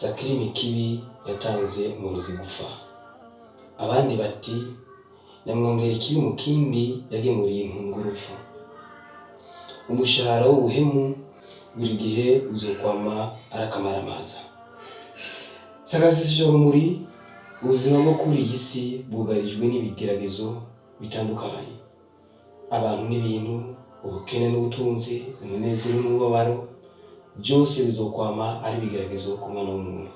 Sakirimi kibi yatanze umurozi gupfa. Abandi bati: Nyamwongera ikibi mu kindi yagemuriye impungu urupfu. Umushahara w'ubuhemu buri gihe uzokwama arakamaramaza. Rumuri, ubuzima bwo kuri iyi si bwugarijwe n'ibigeragezo bitandukanye. Abantu n'ibintu, ubukene n'ubutunzi, umunezero n'umubabaro, byose bizokwama ari ibigeragezo ku mwana w'umuntu.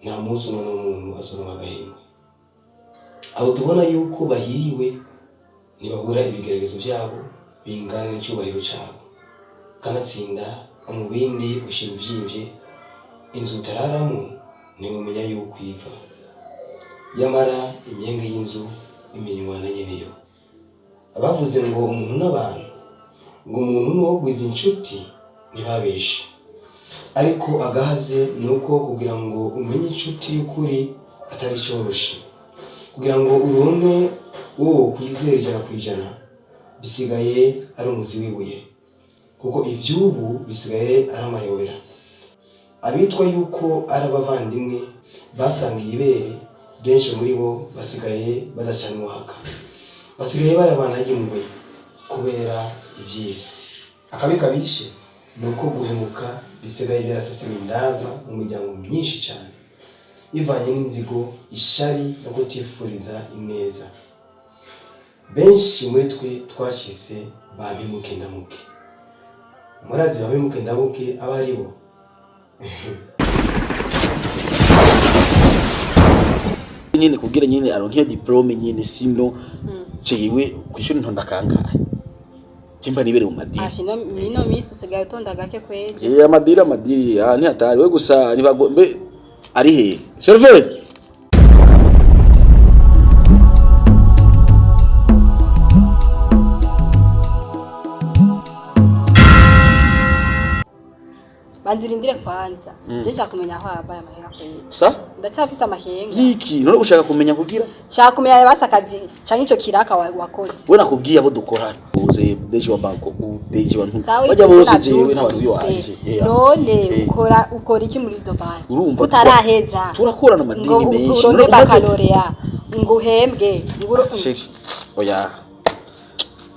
Nta munsi umwana w'umuntu azoronka agahengwe. Abo tubona yuko bahiriwe ntibabura ibigeragezo byabo bingana n'icyubahiro cyabo. Kanatsinda umubindi ushira uvyimbye, inzu utararamo ntiwomenya yuko iva. Yamara imyenge y'inzu imenywa na nyeneyo. Abavuze ngo umuntu n'abantu, ngo umuntu n'uwogwiza inshuti, ntibabeshe. Ariko agahaze ni uko kugira ngo umenye inshuti y'ukuri atari coroshe. Kugira ngo uronke uwo wokwizera 100% bisigaye ari umuzi w'ibuye, kuko ivy'ubu bisigaye ari amayobera. Abitwa yuko ari abavandimwe basangiye ibere, benshi muri bo basigaye badacana uwaka, basigaye barabana y'ingwe kubera ivy'isi. Akabi kabishe ni uko guhemuka bisigaye byarasasiwe indava mu miryango myinshi cyane, bivanye n'inzigo, ishari no kutifuriza ineza. Benshi muri twe twashyize ba mpemuke ndamuke. Murazi ba mpemuke ndamuke abo ari bo? Nyine kugira nyine aronke diplôme nyine, sino jewe kwishuri ntonda kangahe? Kimba nibere mu madiri. Ashi no mino misi usigaye utonda gake kweli. Eh, amadiri, amadiri, ah, ni hatari we gusa nibago mbe ari he serveur? Banza urindire kwanza. Je nshaka kumenya aho yabaye amahera kweli. Sa? Ndacyafise amakenga. Yiki none ushaka kumenya kugira? Nshaka kumenya basi akazi canke ico kiraka wakoze. We nakubwiye abo dukorana uze deje wa banko deje wa ntu Sawa. bajya Ivyo bose jewe n'abantu navyumvise. biwanje. Eh, None eh. ukora iki muri izo banki? Urumva utaraheza. Turakorana amadini ngo menshi. uronke None baccalauréat, ngo uhembwe, ngo Sheri, oya,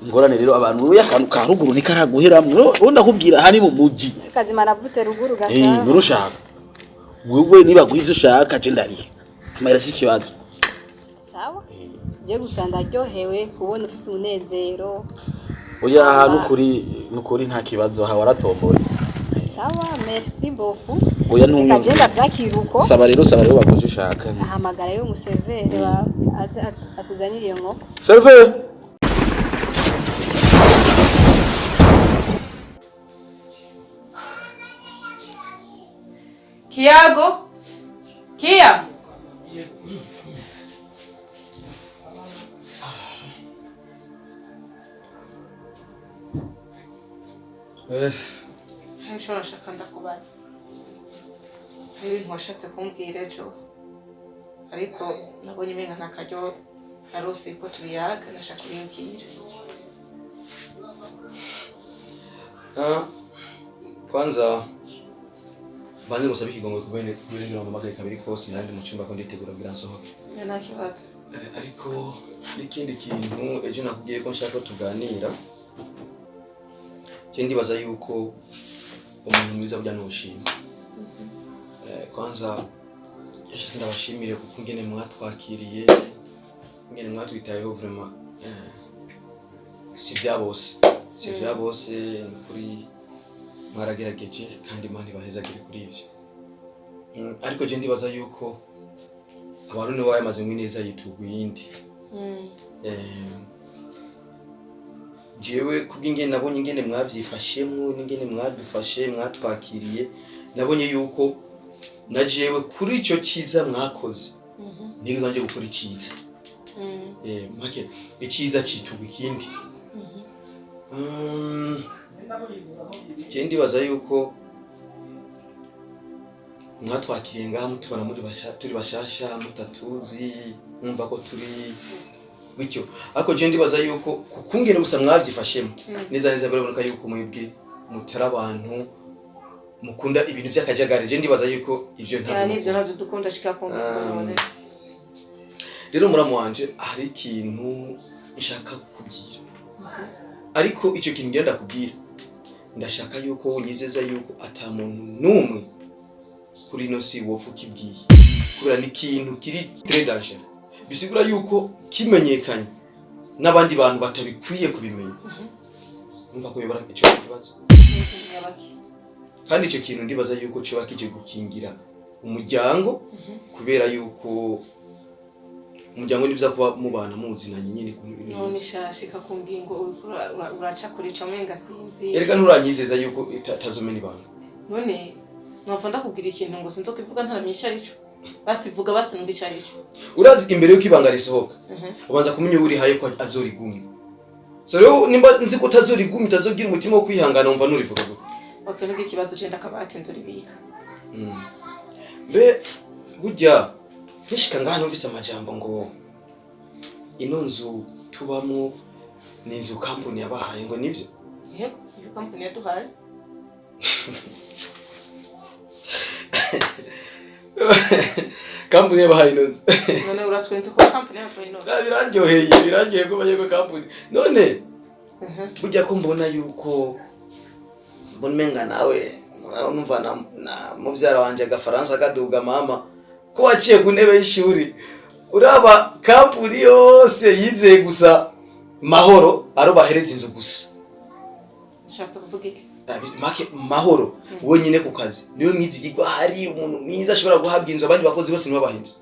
ingorane rero abantu oya, akantu ka ruguru ntikaraguheramwo. Ubundi ndakubwira aha ni mu muji. Kazima navutse ruguru Eh, gasha. none ushaka wewe niba guha ivyo ushaka, je ndariha amahera, si ikibazo. Sawa. Je gusa ndaryohewe kubona ufise umunezero. Oya, aha nukuri, nukuri nta kibazo, aha waratomboye. Sawa, merci beaucoup. Oya, Reka ntunyumve. je ndavyakira uko. Saba rero, saba rero baguha ivyo ushaka. Ahamagara yo umuserveur aze atuzanire iyo nkoko. Serveur. Kiago? Kia? Hari ico nashaka ndakubaza. Hari ibintu washatse kumbwira ejo, ariko nabonye umenga nta karyo narose yuko tubiyaga, nashaka kubimbwira. Ah, kwanza banze gusa ikigongwe kubene kubene mpamagaye kabiri kose nandi mu cyumba ko nditegura kugira nsohoke. Oya, nta kibazo. Eh, ariko n'ikindi kintu ejo nakubwiye ko nshaka ko tuganira, je ndibaza yuko umuntu mwiza burya nushima. Eh, kwanza yashyize ndabashimire kuko ingene mwatwakiriye, ingene mwatwitayeho, vraiment, eh, si bya bose, si bya bose. Ni kuri mwaragerageje kandi Imana ibahezagire kuri ivyo. Ariko je ndibaza yuko Abarundi baba bamaze ngo ineza yitugwa iyindi. Eh, jewe kubw'ingene nabonye ingene mwavyifashemwo n'ingene mwadufashe, mwatwakiriye, nabonye yuko na jewe kuri ico ciza mwakoze nigeze nje gukora iciza. Eh, make iciza citugwa ikindi. Je ndibaza yuko mwatwakiriye ngaha mutubona muri turi bashasha, mutatuzi, mwumva ko turi gutyo, ariko je ndibaza yuko kukungene gusa mwavyifashemo neza neza, biraboneka yuko mwebwe mutari abantu. Mukunda ibintu vy'akajagari. Je ndibaza yuko ivyo Ya, ntavyo nivyo mukunda. navyo dukunda, shika ku ngingo none. Rero muramu wanje, hari ikintu nshaka kukubwira, ariko icyo kintu ngenda ndakubwira, ndashaka yuko unyizeza yuko ata muntu n'umwe kuri ino si wopfa ukibwiye, kubera ni ikintu kiri très dangereux. Bisigura yuko kimenyekanye n'abandi bantu batabikwiye kubimenya, numva ko yobora ico kibazo. Nyabaki? Kandi icyo kintu ndibaza yuko kiba kije gukingira umuryango, kubera yuko umuryango ni vyiza kuba mubana muzinanye nyine kuntu ibintu None bimeze. shashika ku ngingo, uriko uraca kure ca umenga sinzi. Erega nturanyizeza yuko itazomena ibanga? None mwapfa ndakubwira ikintu ngo sinzokivuga ntaramenya ico arico? Basi vuga, basi numva ico arico. Urazi, imbere yuko ibanga risohoka, ubanza kumenya uwo urihaye ko azorigumya. So rero nimba nzi ko utazorigumya, utazogira umutima wo kwihangana, wumva nurivuga gute? Okay, nubwo ikibazo cenda akabati nzoribika. Mbe burya nkishika ngaha numvise amajambo ngo ino nzu tubamwo ni inzu kampuni yabahaye, ngo nivyo? Yego, iyo kampani yaduhaye. Kampuni yabahaye ino nzu? None uratwenze ko kampani yaduhaye ino? Ah, birandyoheye, birandyoheye ko bagiye ko kampuni. None burya ko mbona yuko mbona umenga nawe numva na muvyara wanje agafaransa kaduga, mama, ko waciye ku ntebe y'ishuri, uraba kampuni yose yizeye gusa Mahoro aro bahereza inzu gusa. Ushatse kuvuga iki? Make Mahoro wenyine ku kazi niwe mwizigirwa, hari umuntu mwiza ashobora guhabwa inzu, abandi bakozi bose nibo baha inzu.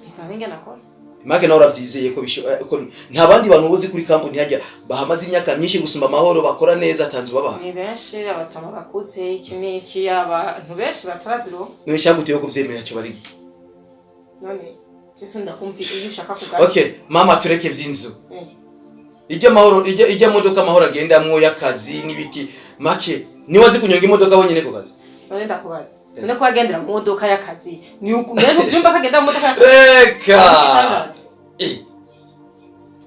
Ivana ingene akora. Make nawe uravyizeye ko ko nta bandi bantu uzi kuri kampuni hajya bahamaze imyaka myinshi gusumba Mahoro, bakora neza, atanzu babaha? Ni benshi, abatama bakuze, iki n'iki, abantu benshi batarazironka. None cyaguteye ko kuvyemera cyo bari? None jese ndakumva iyo ushaka kuganira. Okay mama, tureke vy'inzu. Ijya Mahoro, ijya modoka Mahoro agendamwo y'akazi n'ibiki, make niwe azi kunyonga imodoka wenyine ku kazi? None ndakubaza, none ko agendera mu modoka y'akazi, ni uku none ntuvyumva ko agenda mu modoka y'akazi? Reka. Igitangaza. Eh,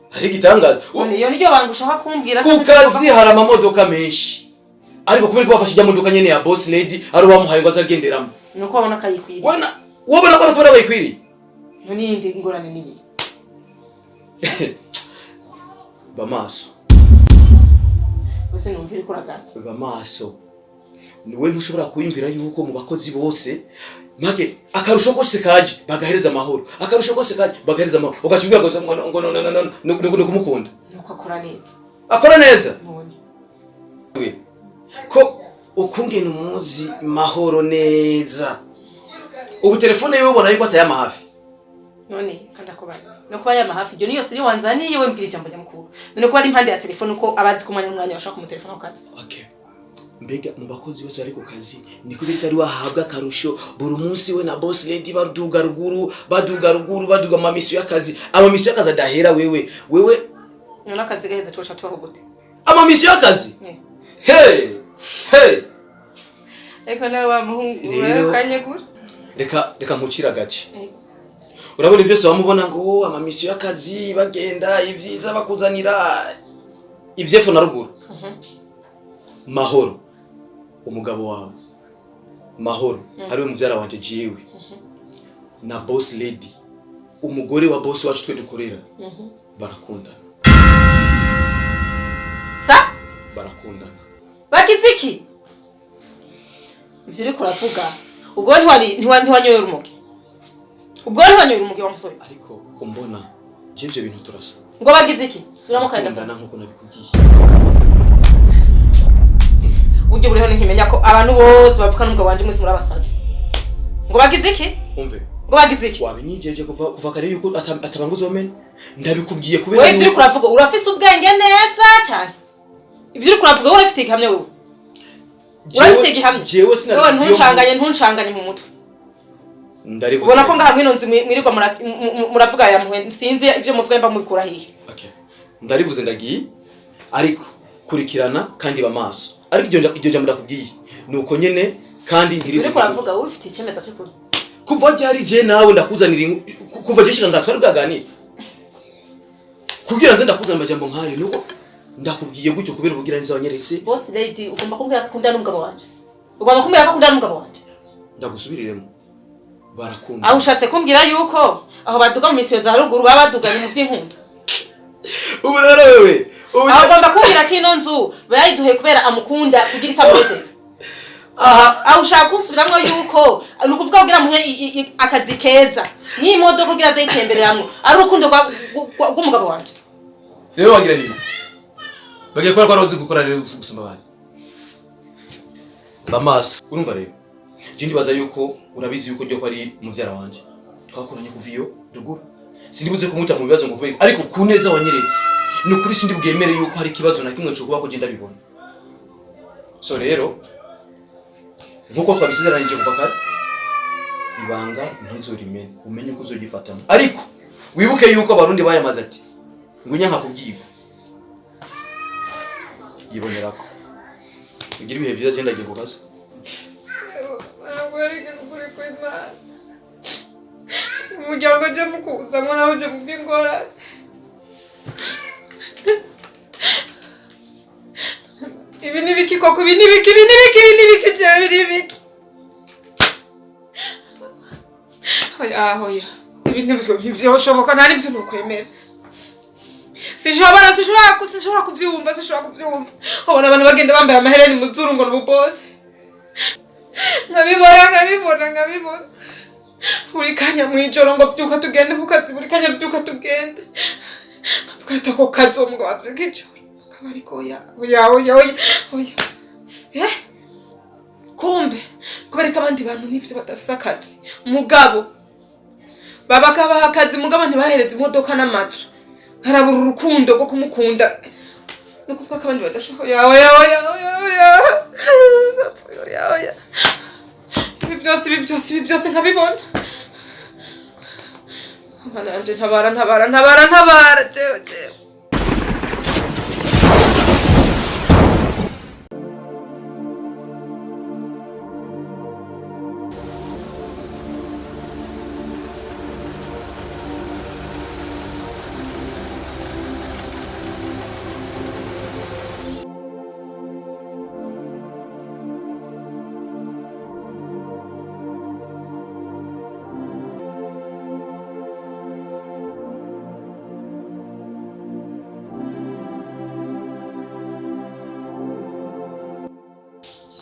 hari igitangaza? None iyo niryo banga ushaka kumbwira? Ku kazi hari amamodoka menshi, ariko kubera ko bafashe ijya modoka nyene ya boss lady ari bamuhaye ngo azagenderamo. Nuko babona akayikwiriye. Wana wabona ko kubera bayikwiriye. None iyindi ngorane niyi? Bamaso. Bose numva iriko uragana. Bamaso, niwe ntushobora kuyumvira yuko mu bakozi bose, make akarusho kose kaje bagahereza Amahoro, akarusho kose kaje bagahereza Amahoro, ugaca uvuga ngo no no no no no kumukunda. Nuko akora neza. Akora neza. None We, ko ukungena umuzi Mahoro neza, ubu telefone yiwe ubona yuko atayama hafi? None kandi akubaza no kuba yama hafi, ibyo niyo siri wanzaniye we? Mbwira ijambo nyamukuru. None kuba ari impande ya telefone, uko abazi ko umwanya n'umwanya bashobora kumutelefona ku kazi? Okay. Mbega mu bakozi bose bari ku kazi, niko biriko ari wahabwa akarusho buri munsi, we na boss lady baduga ruguru, baduga ruguru, baduga amamisiyo y'akazi, amamisiyo y'akazi adahera. Wewe None akazi gaheze twoca tubaho gute? Amamisiyo y'akazi. Eh. Hey hey. Ariko nawe wa muhungu Rero- ukanyegura. Reka nkucira agace. Urabona ivyo wamubona ngo "Oh, amamisiyo y'akazi bagenda ivyiza bakuzanira ivyepfo na ruguru." Mahoro umugabo wawe, Mahoro ariwe muvyara wanje jewe, na boss lady umugore wa boss wacu twe dukorera, barakundana. Sa? Barakundana. Bagize iki? Ivyo uriko uravuga, ubwo ntiwari ntiwanyoye urumogi? Ubwo ntiwanyoye urumogi wa musore? Ariko umbona je ivyo bintu turasa. Ngo bagize iki? Subiramo kandi. Barakundana nkuko nabikubwiye. Buryo buriho nkimenya ko abantu bose bavuka n'umugabo wanje mwese muri abasazi. Ngo bagize iki? Umve. Ngo bagize iki? Wabinyijeje kuva kare yuko atabanguza omena, ndabikubwiye kubera Wewe, ivyo uriko uravuga, urafise ubwenge neza cyane. Ivyo uriko uravuga, wowe urafite igihamya? Wewe urafite igihamya? Jewe Wewe sinabikubwiye. ntuncanganye mu mutwe. Ndarivuze. Ubona ko ngaha mwino nzu mwirirwa muravuga aya muhe, sinzi ivyo muvuga mba mubikura hehe. Okay. Ndarivuze, ndagiye, ariko kurikirana kandi ba maso. Ariko iryo jambo ndakubwiye nuko nyene kandi ntiri Uriko uravuga, wowe ufite icemeza cy'ukuri? Kuva ryari je nawe ndakuzanira kuva je shika ngatwari bwaganira kugira nze ndakuzanira amajambo nkayo, nuko ndakubwiye gutyo kubera ubugira neza wanyeretse. Boss lady ugomba kumbwira ko akundana n'umugabo wanje. Ugomba kumbwira ko akundana n'umugabo wanje. Ndagusubiriremo, barakunda. Aho ushatse kumbwira yuko aho baduga mu misiyo za haruguru baba baduganye mu vy'inkunda. Ubu rero wewe ubu Aho ugomba kumbwira ko ino nzu bayiduhe kubera amukunda kugira ikamunezeza. Aha. Aho ushaka kunsubiramwo yuko ni ukuvuga kugira muhe akazi keza n'imodoka kugira aze yitembereramwo ari urukundo rw'umugabo wanje. Rero wagira nini, bagiye kubera ko ari uzi gukora rero gusumba abandi bamaso. Urumva rero, je ndibaza yuko urabizi yuko ryo ko ari muvyara wanje, twakuranye kuva iyo ruguru. Sindibuze kumuta mu bibazo ngo kubera, ariko ku neza wanyeretse, ni ukuri sindi bwemere yuko hari ikibazo na kimwe cyo kuba ko je ndabibona. So rero, nkuko twabisizeranije kuva kare, ibanga ntuzorimene, umenye uko uzogifatamo. Ariko wibuke yuko Abarundi bayamaze ati ngo nyanka kubyiga yibonerako. Ugira ibihe byiza, genda, agiye ku kazi. Ntabwo yari ukuri kw'Imana. Umuryango uje mukuzamo nawe uje mu bw'ingorane. Ibi ni ibiki koko? Ibi ni ibiki? Ibi ni ibiki? Ibi ni ibiki? Jewe ibi ni ibiki? Oya, oya, ibi ntivyoshoboka, nta n'ivyo nokwemera. Sinshobora kuvyumva, sinshobora kuvyumva. Ubona abantu bagenda bambaye amahereni mu zuru ngo ni ububosi, nkabibona, nkabibona, nkabibona buri kanya mw'ijoro ngo vyuka tugende ku kazi, buri kanya vyuka tugende. Nkavuga ati ako kazi uwo mugabo avyuka ijoro akaba ariko oya, oya, oya, oya, oya. Eh, kumbe kubera ko abandi bantu n'ivyo badafise akazi, mugabo babakabaha akazi, mugabo ntibahereze imodoka n'amazu, harabura urukundo rwo kumukunda. Ni ukuvuga ko abandi badashoboye. Oya, oya, oya, oya, oya, oya, oya. Ibi byose, ibi byose, ibi byose nkabibona. Mana yanje, ntabara, ntabara, ntabara, ntabara, jewe, jewe.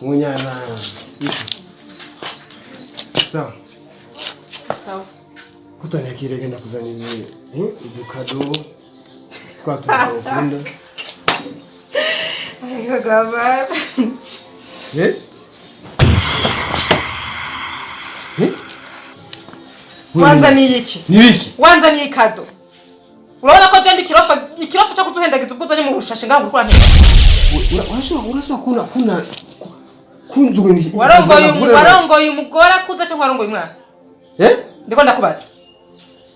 Munyana. Sawa. Sawa. Kutanyakire, genda kuzanira udukado twa tuntu ukunda. Ariko gabara. Eh? Eh? Wanza ni iki? Ni biki? Wanza ni ikado. Urabona ko je ndi kirofa, ikirofa cyo kutuhendagiza ubwo uzanye mu bushashe ngaho gukura ntera. Urashobora kuna kunjugunya. Warongoye umugore akuze cyangwa warongoye umwana? Eh? Ndiko ndakubaza.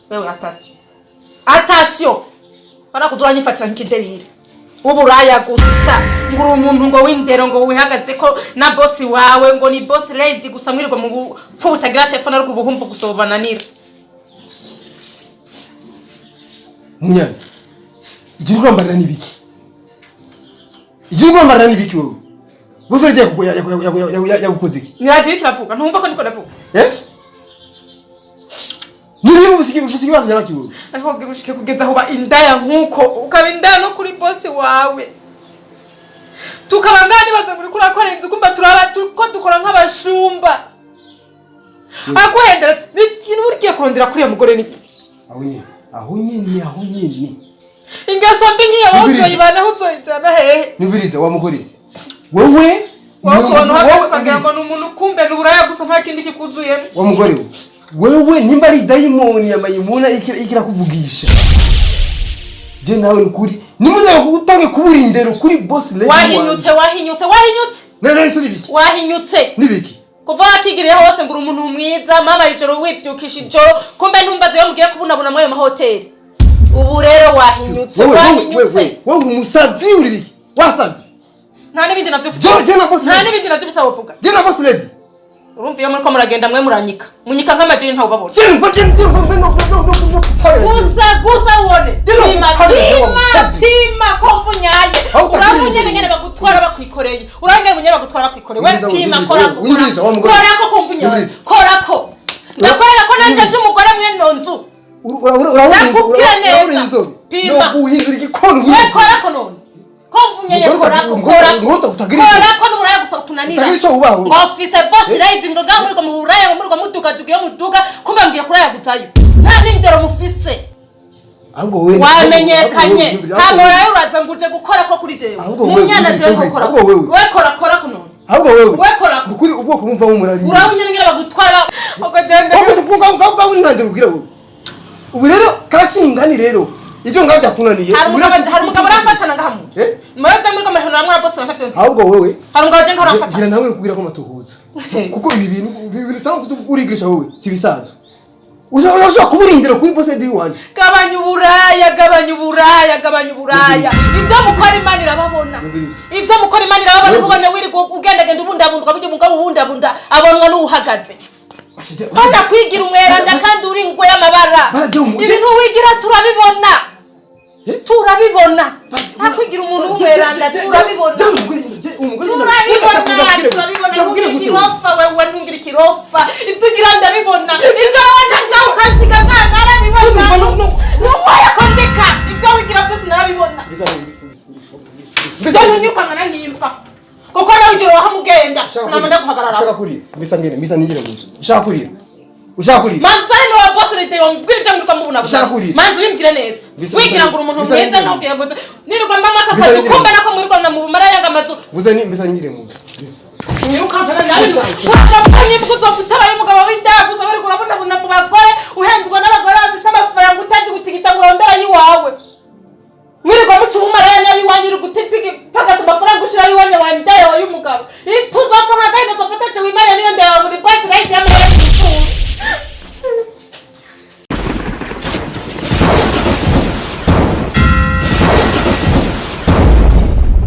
Wewe, attention. Attention. Bana kuzura nyifatira nk'ikidebire. Uburaya gusa, ngo uri umuntu ngo w'indero, ngo wihagaze ko na boss wawe ngo ni boss lady gusa, mwirirwa mu bupfu butagira cepfo na ruguru, buhumbu gusa bubananira. Munyana. Igihe urambarira ni biki? Igihe urambarira ni biki wewe? Bose yagukoze iki? Ni radiyo kiravuga, ntumva ko ndiko ndavuga. Eh? Niba ufise ikibazo nyabaki wewe? Ariko kugira ushike kugeza aho uba indaya nk'uko ukaba indaya no kuri boss wawe, tukaba ngaha nibaza ngo uriko urakora inzu, kumba turaba ko dukora nk'abashumba aguhendera. Ni ikintu uba ugiye kurondera kuri iyo mugore ni Aho nyene, aho nyene, aho nyene. Ingeso mbi nk'iyo wowe Umviriza. uzoyibanaho, uzoyijana hehe? Niviriza wa mugore. Wewe Wowe ukuntu uhagaze ukagira ngo wowe ni umuntu, kumbe ni uburaya gusa, nta kindi kikuzuyemo. Wa mugore we. Wewe nimba ari dayimoni ya Mayimuna ikira kuvugisha. Je nawe nukuri nimuza utange kubura indero kuri boss lady. Wahinyutse, wahinyutse, wahinyutse. None none nibiki? Wahinyutse. Nibiki? Kuva wakigiriye hose ngo uri umuntu mwiza, mama, ijoro wivyukisha ijoro, kumbe ntumbaze iyo mugiye kubunabuna muri ayo mahoteli. Ubu rero wahinyutse. Wewe wewe Wahinyutse. wewe wewe uri umusazi, uri biki? Wasazi. Nta n'ibindi navyo ufise. Je na boss Nta lady. n'ibindi navyo ufise wovuga. Je na boss lady. Urumva iyo muriko muragenda mwe muranyika. Munyika nk'amajini ntawe ubabona. Gusa gusa ubone. Pima pima pima ko mvunyaye. Urabona nyene bagutwara bakwikoreye. Urabona nyene bagutwara bakwikoreye. We pima kora ko. Kora ko kumvunyaye. Kora ko. Ndakorera ko nanje ndi umugore mwe nonzu. Urabona neza. Pima. Uhindura igikoni. We kora ko none. Ko mvunyaye kora ko. Kora ko n'uburaya gusa kunanira. Office boss lady ngo gamuri ko mu buraya muri ko muduka dukiyo muduka kumba ngiye kuraya gutayo. Nta n'indero mufise. Ahubwo wewe wamenyekanye ntabwo uraza ngo uje gukora ko kuri jewe munyana jewe gukora we kora kora kuno ahubwo wewe we kora kuri ubwoko bumva mumurari urabonye ngira bagutwara ukagenda ubwo ubwo ubwira wowe ubu rero karashingani rero icyo ngabo byakunaniye hari umugabo urafatana ngahamu mwe bya muri ko murahana namwe boss ntavyo nzi ahubwo wewe hari umugabo je ngaho gira nawe kugira ko matuhuza kuko ibi bintu tanga urigisha wowe si bisanzwe ushobora kuburindira kuri boss di wanje. Gabanya uburaya, gabanya uburaya, gabanya uburaya. Ibyo mukora Imana irababona. Ibyo mukora Imana irababona. Mubone wirirwa ugendagenda ubundabunda ukaburya umugabo ubundabunda abonwa n'uhagaze. Pana kwigira umweranda kandi uri ingwe y'amabara. Ibintu wigira turabibona. Turabibona. Nta kwigira umuntu w'umweranda turabibona. Turabibona, turabibona. Ntungira ikirofa wewe, ntungira ikirofa. Ibyo ugira ndabibona. Ibyo nawe ukasiga mwana narabibona. Nuwaye kondeka. Ibyo wigira byose narabibona. Ibyo nyirukankana nk'imbwa. Kuko nawe ijoro wahamugenda. Sinamanda guhagarara. Ushaka kurira. Mbisa ngene, mbisa nigire mu nzu. Ushaka kurira. Ushaka kurira. Manzu ni wa boss lady wambwira ibyo mwirirwa mubona. Ushaka kurira. Manzu bimbwira neza. Wigira ngo umuntu mwiza ntubwiye ngo nirirwa mba mwaka kazi kumba nako mwirirwa na mu mara yanga amazu. Buza ni mbisa nigire mu nzu. Nyirukankana nawe. Wapfa nyibuka uzopfa utabaye umugabo w'inda gusa wirirwa urabona.